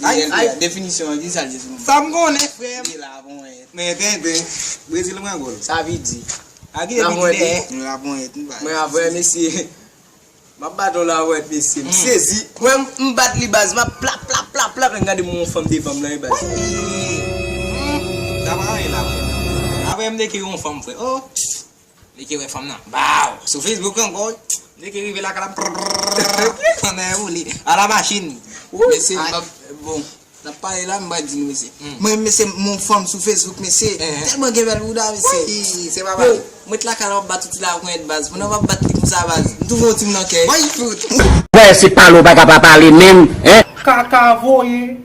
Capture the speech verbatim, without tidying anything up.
Ay, ay, definisyon an, ki sa l di sou mwen? Sa m konnen, frè m. Li la, bon, e. Men tenten. Brezil pran gòl. Sa vle di. A ki depi ki dèyè? Li la, bon, e, tout bagay. Mwen avè mesye. M ap bat yon lawèt, mesye. M sezi. Mwen, m bat li baz. M ap plap, plap, plap, plap. Lè m gade m wè yon fanm devan m nan, e baz. Sa pa anyen la, frè. Apre, m deke yon fanm, frè. Oh! Deke wè fanm nan. Baw! Sou Facebook ankò. Deke rive lakay la. Prrrr. Ann, e, ou li. A la machin. Mesye, m ap, bon. N ap pale la, m pa di nou, mesye. Mwen, mesye, m wè yon fanm sou Facebook, mesye. Tèlman gen bèl bouda, mesye. Wi, se pa bagay. Mwen t lakay la, m ap bat yon ti lawèt baz. Pandan m ap bat li konsa, baz. M twouve yon ti moun nan kè. Bay fout. Wè, se pale w pa ka pa pale menm, en? Kaka voye.